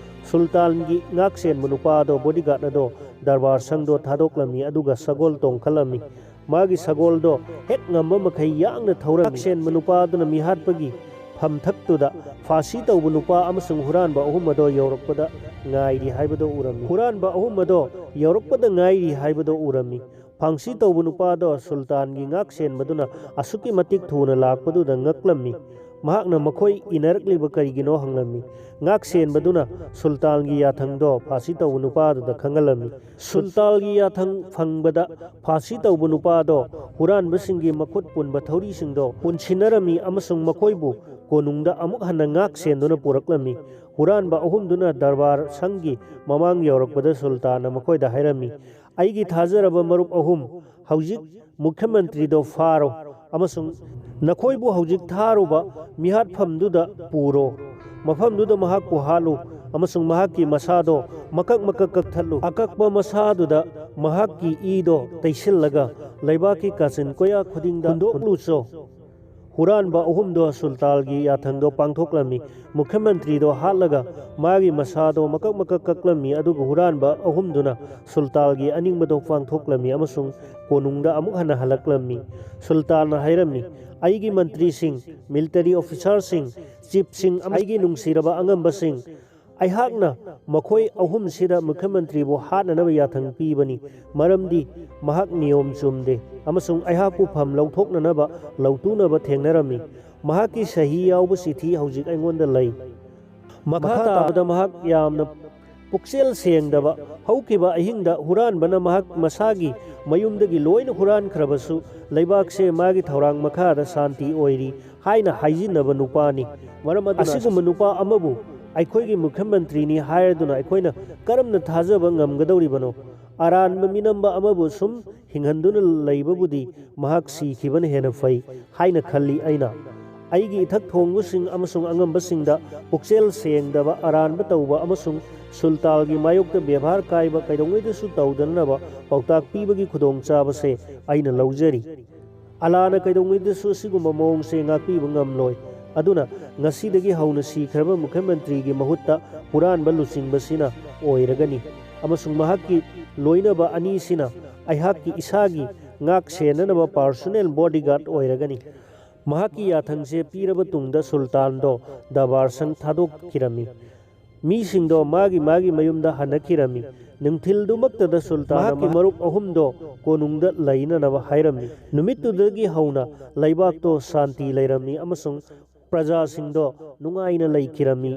ꯁꯨꯜꯇꯥꯟꯒꯤ ꯉꯥꯛ ꯁꯦꯟꯕ ꯅꯨꯄꯥ ꯑꯗꯣ ꯕꯣꯗꯤꯒꯥꯔꯗ ꯑꯗꯣ ꯗꯔꯕꯥꯔ ꯁꯪꯗꯣ ꯊꯥꯗꯣꯛꯂꯝꯃꯤ, ꯑꯗꯨꯒ ꯁꯒꯣꯜ ꯇꯣꯡꯈꯠꯂꯝꯃꯤ꯫ ꯃꯥꯒꯤ ꯁꯒꯣꯜꯗꯣ ꯍꯦꯛ ꯉꯝꯕ ꯃꯈꯩ ꯌꯥꯡꯅ ꯊꯧꯔꯝꯃꯤ꯫ ꯉꯥꯛ ꯁꯦꯟꯕ ꯅꯨꯄꯥ ꯑꯗꯨꯅ ꯃꯤꯍꯥꯠꯄꯒꯤ ꯐꯝꯊꯛꯇꯨꯗ ꯐꯥꯁꯤ ꯇꯧꯕ ꯅꯨꯄꯥ ꯑꯃꯁꯨꯡ ꯍꯨꯔꯥꯟꯕ ꯑꯍꯨꯝ ꯑꯗꯣ ꯌꯧꯔꯛꯄꯗ ꯉꯥꯏꯔꯤ ꯍꯥꯏꯕꯗꯣ ꯎꯔꯝꯃꯤ꯫ ꯍꯨꯔꯥꯟꯕ ꯑꯍꯨꯝ ꯑꯗꯣ ꯌꯧꯔꯛꯄꯗ ꯉꯥꯏꯔꯤ ꯍꯥꯏꯕꯗꯣ ꯎꯔꯝꯃꯤ꯫ ꯐꯥꯡꯁꯤ ꯇꯧꯕ ꯅꯨꯄꯥꯗꯣ ꯁꯨꯜꯇꯥꯟꯒꯤ ꯉꯥꯛ ꯁꯦꯟꯕꯗꯨꯅ ꯑꯁꯨꯛꯀꯤ ꯃꯇꯤꯛ ꯊꯨꯅ ꯂꯥꯛꯄꯗꯨꯗ ꯉꯛꯂꯝꯃꯤ꯫ ꯃꯍꯥꯛꯅ ꯃꯈꯣꯏ ꯏꯟꯅꯔꯛꯂꯤꯕ ꯀꯔꯤꯒꯤꯅꯣ ꯍꯪꯂꯝꯃꯤ꯫ ꯉꯥꯛ ꯁꯦꯟꯕꯗꯨꯅ ꯁꯨꯜꯇꯥꯟꯒꯤ ꯌꯥꯊꯪꯗꯣ ꯐꯥꯁꯤ ꯇꯧꯕ ꯅꯨꯄꯥꯗꯨꯗ ꯈꯪꯍꯜꯂꯝꯃꯤ꯫ ꯁꯨꯜꯇꯥꯟꯒꯤ ꯌꯥꯊꯪ ꯐꯪꯕꯗ ꯐꯥꯁꯤ ꯇꯧꯕ ꯅꯨꯄꯥꯗꯣ ꯍꯨꯔꯥꯟꯕꯁꯤꯡꯒꯤ ꯃꯈꯨꯠ ꯄꯨꯟꯕ ꯊꯧꯔꯤꯁꯤꯡꯗꯣ ꯄꯨꯟꯁꯤꯟꯅꯔꯝꯃꯤ ꯑꯃꯁꯨꯡ ꯃꯈꯣꯏꯕꯨ ꯀꯣꯅꯨꯡꯗ ꯑꯃꯨꯛ ꯍꯟꯅ ꯉꯥꯛ ꯁꯦꯟꯗꯨꯅ ꯄꯨꯔꯛꯂꯝꯃꯤ꯫ ꯍꯨꯔꯥꯟꯕ ꯑꯍꯨꯝꯗꯨꯅ ꯗꯔꯕꯥꯔ ꯁꯪꯒꯤ ꯃꯃꯥꯡ ꯌꯧꯔꯛꯄꯗ ꯁꯨꯜꯇꯥꯟꯅ ꯃꯈꯣꯏꯗ ꯍꯥꯏꯔꯝꯃꯤ, "ꯑꯩꯒꯤ ꯊꯥꯖꯔꯕ ꯃꯔꯨꯞ ꯑꯍꯨꯝ, ꯍꯧꯖꯤꯛ ꯃꯨꯈ꯭ꯌ ꯃꯟꯇ꯭ꯔꯤꯗꯣ ꯐꯥꯔꯣ ꯑꯃꯁꯨꯡ ꯅꯈꯣꯏꯕꯨ ꯍꯧꯖꯤꯛ ꯊꯥꯔꯨꯕ ꯃꯤꯍꯥꯠꯐꯝꯗꯨꯗ ꯄꯨꯔꯣ꯫ ꯃꯐꯝꯗꯨꯗ ꯃꯍꯥꯛꯄꯨ ꯍꯥꯠꯂꯨ ꯑꯃꯁꯨꯡ ꯃꯍꯥꯛꯀꯤ ꯃꯁꯥꯗꯣ ꯃꯀꯛ ꯃꯀꯛ ꯀꯛꯊꯠꯂꯨ꯫ ꯑꯀꯛꯄ ꯃꯁꯥꯗꯨꯗ ꯃꯍꯥꯛꯀꯤ ꯏꯗꯣ ꯇꯩꯁꯤꯜꯂꯒ ꯂꯩꯕꯥꯛꯀꯤ ꯀꯥꯆꯤꯟ ꯀꯣꯌꯥ ꯈꯨꯗꯤꯡꯗ ꯍꯨꯟꯗꯣꯛꯂꯨꯆꯣ꯫" ꯍꯨꯔꯥꯟꯕ ꯑꯍꯨꯝꯗꯣ ꯁꯨꯜꯇꯥꯟꯒꯤ ꯌꯥꯊꯪꯗꯣ ꯄꯥꯡꯊꯣꯛꯂꯝꯃꯤ꯫ ꯃꯨꯈ꯭ꯌ ꯃꯟꯇ꯭ꯔꯤꯗꯣ ꯍꯥꯠꯂꯒ ꯃꯥꯒꯤ ꯃꯁꯥꯗꯣ ꯃꯀꯛ ꯃꯀꯛ ꯀꯛꯂꯝꯃꯤ, ꯑꯗꯨꯒ ꯍꯨꯔꯥꯟꯕ ꯑꯍꯨꯝꯗꯨꯅ ꯁꯨꯜꯇꯥꯟꯒꯤ ꯑꯅꯤꯡꯕꯗꯣ ꯄꯥꯡꯊꯣꯛꯂꯝꯃꯤ ꯑꯃꯁꯨꯡ ꯀꯣꯅꯨꯡꯗ ꯑꯃꯨꯛ ꯍꯟꯅ ꯍꯜꯂꯛꯂꯝꯃꯤ꯫ ꯁꯨꯜꯇꯥꯟꯅ ꯍꯥꯏꯔꯝꯃꯤ, "ꯑꯩꯒꯤ ꯃꯟꯇ꯭ꯔꯤꯁꯤꯡ, ꯃꯤꯂꯤꯇꯔꯤ ꯑꯣꯐꯤꯁꯥꯔꯁꯤꯡ, ꯆꯤꯐꯁꯤꯡ, ꯑꯩꯒꯤ ꯅꯨꯡꯁꯤꯔꯕ ꯑꯉꯝꯕꯁꯤꯡ, ꯑꯩꯍꯥꯛꯅ ꯃꯈꯣꯏ ꯑꯍꯨꯝꯁꯤꯗ ꯃꯨꯈ꯭ꯌ ꯃꯟꯇ꯭ꯔꯤꯕꯨ ꯍꯥꯠꯅꯅꯕ ꯌꯥꯊꯪ ꯄꯤꯕꯅꯤ, ꯃꯔꯝꯗꯤ ꯃꯍꯥꯛ ꯅꯤꯌꯣꯝ ꯆꯨꯝꯗꯦ ꯑꯃꯁꯨꯡ ꯑꯩꯍꯥꯛꯄꯨ ꯐꯝ ꯂꯧꯊꯣꯛꯅꯅꯕ ꯂꯧꯇꯨꯅꯕ ꯊꯦꯡꯅꯔꯝꯃꯤ꯫ ꯃꯍꯥꯛꯀꯤ ꯁꯍꯤ ꯌꯥꯎꯕ ꯆꯤꯊꯤ ꯍꯧꯖꯤꯛ ꯑꯩꯉꯣꯟꯗ ꯂꯩ꯫" ꯃꯈꯥ ꯇꯥꯕꯗ ꯃꯍꯥꯛ ꯌꯥꯝꯅ ꯄꯨꯛꯆꯦꯜ ꯁꯦꯡꯗꯕ, ꯍꯧꯈꯤꯕ ꯑꯍꯤꯡꯗ ꯍꯨꯔꯥꯟꯕꯅ ꯃꯍꯥꯛ ꯃꯁꯥꯒꯤ ꯃꯌꯨꯝꯗꯒꯤ ꯂꯣꯏꯅ ꯍꯨꯔꯥꯟꯈ꯭ꯔꯕꯁꯨ, ꯂꯩꯕꯥꯛꯁꯦ ꯃꯥꯒꯤ ꯊꯧꯔꯥꯡ ꯃꯈꯥꯗ ꯁꯥꯟꯇꯤ ꯑꯣꯏꯔꯤ ꯍꯥꯏꯅ ꯍꯥꯏꯖꯤꯟꯅꯕ ꯅꯨꯄꯥꯅꯤ꯫ ꯃꯔꯝ ꯑꯗꯨꯅ ꯑꯁꯤꯒꯨꯝꯕ ꯅꯨꯄꯥ ꯑꯃꯕꯨ ꯑꯩꯈꯣꯏꯒꯤ ꯃꯨꯈ꯭ꯌ ꯃꯟꯇ꯭ꯔꯤꯅꯤ ꯍꯥꯏꯔꯗꯨꯅ ꯑꯩꯈꯣꯏꯅ ꯀꯔꯝꯅ ꯊꯥꯖꯕ ꯉꯝꯒꯗꯧꯔꯤꯕꯅꯣ? ꯑꯔꯥꯟꯕ ꯃꯤꯅꯝꯕ ꯑꯃꯕꯨ ꯁꯨꯝ ꯍꯤꯡꯍꯟꯗꯨꯅ ꯂꯩꯕꯕꯨꯗꯤ ꯃꯍꯥꯛ ꯁꯤꯈꯤꯕꯅ ꯍꯦꯟꯅ ꯐꯩ ꯍꯥꯏꯅ ꯈꯜꯂꯤ꯫ ꯑꯩꯅ ꯑꯩꯒꯤ ꯏꯊꯛ ꯊꯣꯡꯕꯁꯤꯡ ꯑꯃꯁꯨꯡ ꯑꯉꯝꯕꯁꯤꯡꯗ ꯄꯨꯛꯆꯦꯜ ꯁꯦꯡꯗꯕ, ꯑꯔꯥꯟꯕ ꯇꯧꯕ ꯑꯃꯁꯨꯡ ꯁꯨꯜꯇꯥꯜꯒꯤ ꯃꯥꯌꯣꯛꯇ ꯕꯦꯕꯥꯔ ꯀꯥꯏꯕ ꯀꯩꯗꯧꯉꯩꯗꯁꯨ ꯇꯧꯗꯅꯅꯕ ꯄꯥꯎꯇꯥꯛ ꯄꯤꯕꯒꯤ ꯈꯨꯗꯣꯡꯆꯥꯕꯁꯦ ꯑꯩꯅ ꯂꯧꯖꯔꯤ꯫ ꯑꯂꯥꯅ ꯀꯩꯗꯧꯉꯩꯗꯁꯨ ꯑꯁꯤꯒꯨꯝꯕ ꯃꯑꯣꯡꯁꯦ ꯉꯥꯛꯄꯤꯕ ꯉꯝꯂꯣꯏ꯫ ꯑꯗꯨꯅ ꯉꯁꯤꯗꯒꯤ ꯍꯧꯅ ꯁꯤꯈ꯭ꯔꯕ ꯃꯨꯈ꯭ꯌ ꯃꯟꯇ꯭ꯔꯤꯒꯤ ꯃꯍꯨꯠꯇ ꯍꯨꯔꯥꯟꯕ ꯂꯨꯆꯤꯡꯕꯁꯤꯅ ꯑꯣꯏꯔꯒꯅꯤ, ꯑꯃꯁꯨꯡ ꯃꯍꯥꯛꯀꯤ ꯂꯣꯏꯅꯕ ꯑꯅꯤꯁꯤꯅ ꯑꯩꯍꯥꯛꯀꯤ ꯏꯁꯥꯒꯤ ꯉꯥꯛ ꯁꯦꯟꯅꯅꯕ personal bodyguard ꯑꯣꯏꯔꯒꯅꯤ꯫ ꯃꯍꯥꯛꯀꯤ ꯌꯥꯊꯪꯁꯦ ꯄꯤꯔꯕ ꯇꯨꯡꯗ ꯁꯨꯜꯇꯥꯟꯗꯣ ꯗꯔꯕꯥꯔ ꯁꯪ ꯊꯥꯗꯣꯛꯈꯤꯔꯝꯃꯤ꯫ ꯃꯤꯁꯤꯡꯗꯣ ꯃꯥꯒꯤ ꯃꯥꯒꯤ ꯃꯌꯨꯝꯗ ꯍꯟꯅꯈꯤꯔꯝꯃꯤ꯫ ꯅꯨꯡꯊꯤꯜꯗꯨꯃꯛꯇꯗ ꯁꯨꯜꯇꯥꯟꯅ ꯃꯍꯥꯛꯀꯤ ꯃꯔꯨꯞ ꯑꯍꯨꯝꯗꯣ ꯀꯣꯅꯨꯡꯗ ꯂꯩꯅꯅꯕ ꯍꯥꯏꯔꯝꯃꯤ꯫ ꯅꯨꯃꯤꯠꯇꯨꯗꯒꯤ ꯍꯧꯅ ꯂꯩꯕꯥꯛꯇꯣ ꯁꯥꯟꯇꯤ ꯂꯩꯔꯝꯃꯤ ꯑꯃꯁꯨꯡ ꯄ꯭ꯔꯖꯥꯁꯤꯡꯗꯣ ꯅꯨꯡꯉꯥꯏꯅ ꯂꯩꯈꯤꯔꯝꯃꯤ꯫